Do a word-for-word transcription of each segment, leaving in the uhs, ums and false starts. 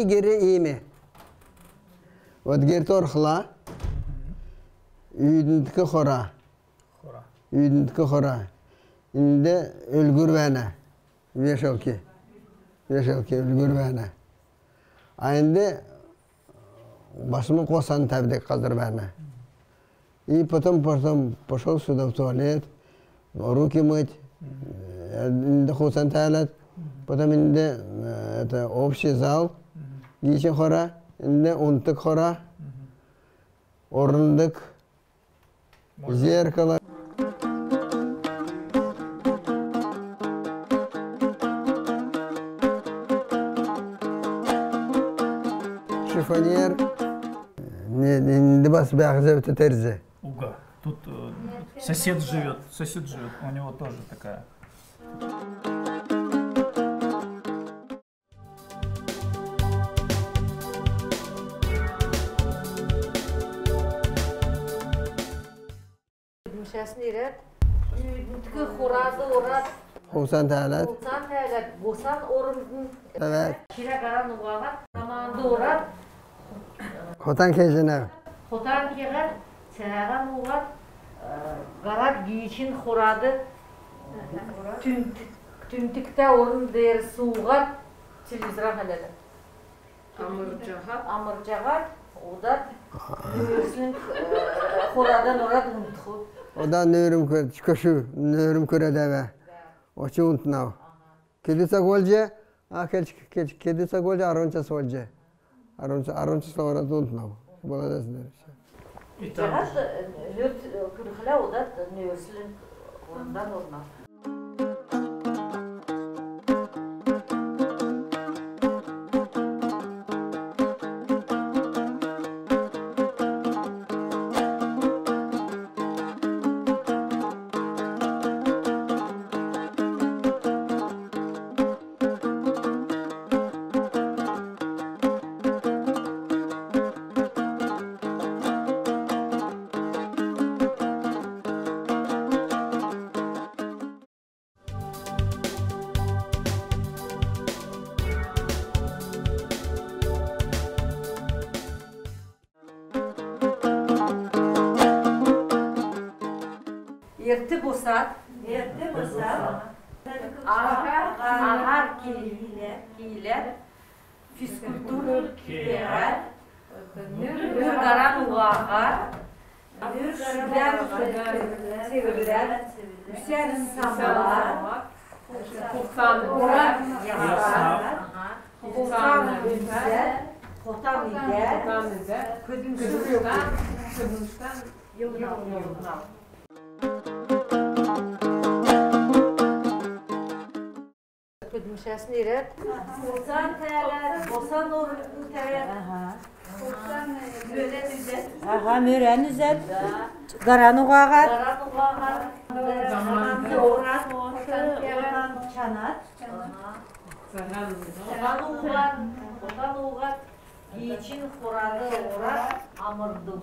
Гер иим. Вот герт орхла, үүднтк хора. Хора. Үүднтк хора. Энд үлгүр бәәнә. Вешалки. Вешалки үлгүр бәәнә. А энд басм, хосан тәвдг һазр бәәнә. И потом, потом пошёл сюда в туалет, руки мыть, э, энд хосан тәәләд, потом энд, э, это, общий зал, гиичн хора, энд унтдг хора, орндг, зеркало. Шифоньер. Не, не, не бас бәәх зевт терзи. Уга. Тут, э, сосед живёт, сосед живёт, у него тоже такая. Көдлмшәсн ирәд, үүднтк хурад орад. Хувцан тәәләд. Хувцан тәәләд, госан ормдн. Тәвәд. Чирә һаран уһаһад, хаманд орад. Хотан кеҗәнәв. Хотан кеһәд, цәәһән уһад, э, һарад гиичн хурад, түнт-, түнтгтә орн деер сууһад, телевизоран хәләләд. Амрҗаһад. Амрҗаһад, ода нүүрслң, э, хурадан орад унтхв. Ода нүүрм көр-, көшү, нүүрм көрәд авъя. Очи унтнав. Кедү цаг болҗ, а, келч, келч, кедү цаг болҗ, арвн час болҗ. Арвн ч-, арвн час орад унтнав. Болад эс дер. И там Җаһад, э, нүүрт, э, күрхлә, ода нүүрслң урндан орнав. Эрт босад. Эрт босад. Аһар, аһар кииләд. Физкультур кеһәд. Нүүр һаран уһаһад. Нүүр шүдән цеврләд. Үсән самлад. Хувцан яһад. Хувцан үзәд. Хотан идәд. Хотан идәд. Көдлмштән. Көдлмштән. Йовнав. Көдлмшәсн ирәд. Хувцан тәәләд, госан ормдн тәвәд. Аһа. Мөрән үзәд. Аһа, мөрән үзәд. Да. Һаран уһаһад. Һаран уһаһад. Заманд орад. Хотан чанад. Аһа. Хотан уһад. Хотан уһад. Гиичн хурад орад амрдв.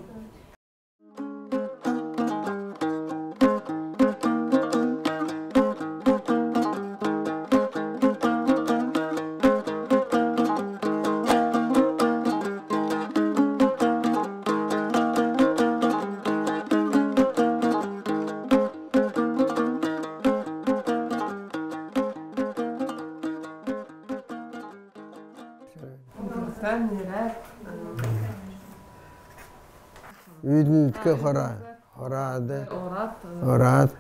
Үүднтк хора-, хорад. Орад. Орад.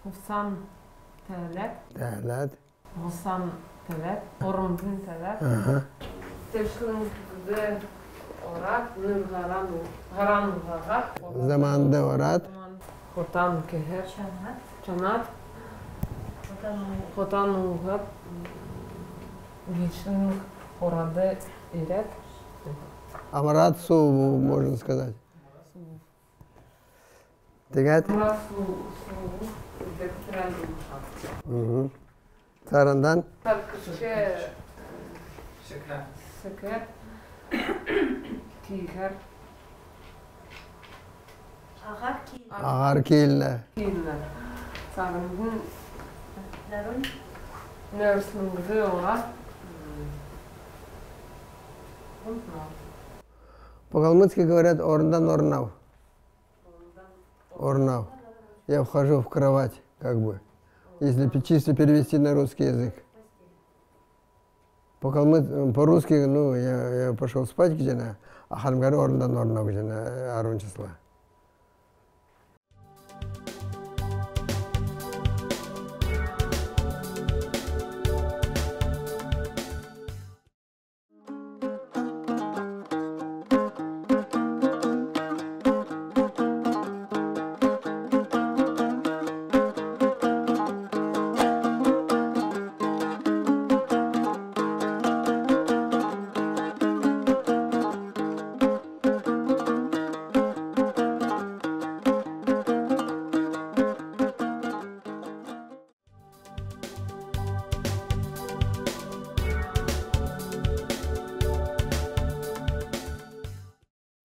Хувцан тәәләд. Тәәләд. Госан тәвәд. Ормдн тәвәд. Аһа. Тевшлңгд орад, нүүр һаран, һаран уһаһад. Заманд орад. Хотан кеһәд. Чанад. Хотан уһад. Гиичн хурад ирәд. Амрад суув, можно сказать. Тегәд? Мгм. Цааранднь? Секәд. Киилхәр. Аһар киилнә. Аһар киилнә. Киилнә. Цааранднь. Нүүрслңгд орад. По-калмыцки говорят: орндан орнав. Орнав. Я вхожу в кровать, как бы. Если пе-, чисто перевести на русский язык. По-калмыц-, по-русски, ну, я, я пошёл спать гиҗәнә, а хальмгар орндан орнав гиҗәнә, арвн числа.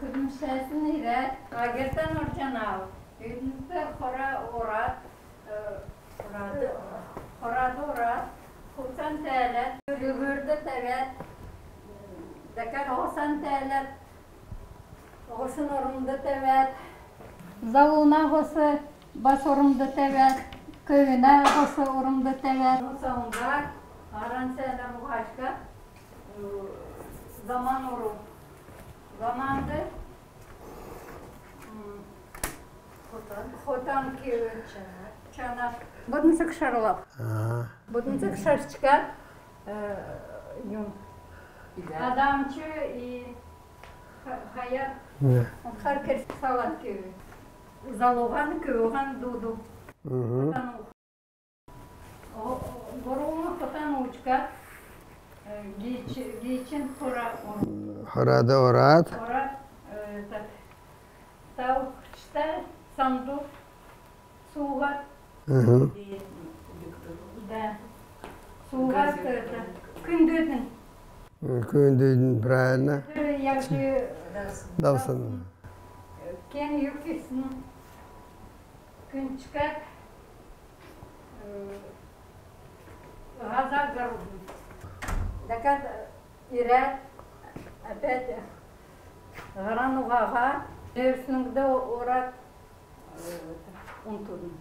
Көдлмшәсн ирәд, лагерьтән орҗанав. Өдмтә хора орад, э, хора орад, хувцан тәәләд, дөбүрд тәвәд, дәкәд һосан тәәләд, һосн ормд тәвәд. Залуна һос бас ормд тәвәд, көвүнә һос ормд тәвәд. Һосн һар, һаран сәәнәр уһачка, э, заман ору. Заманд, м, хотан кев, чанак. Боднцг шарлав. Ага. Боднцг шарчка, э, юм. Адамч и ха-, хаяр. Не. Хар керс салат кев. Залуһан, көвүһән дуду. Мгм. Хотан ух-, о, о, һурвн хотан уучка, э, гиич-, гиичн хора ор-, хорад орад. Орад, э, этот, таугчта сандур сууһад. Мгм. Да. Сууһад, это, күндүдн. М, күндүдн, правильно. Э, яһҗ давсн. Кен юкисн. Күндчкәд, э, һаза гарудн. Дәкәд ирәд, опять һаран уһаһад, нөөрснгд орад, э, унтудн.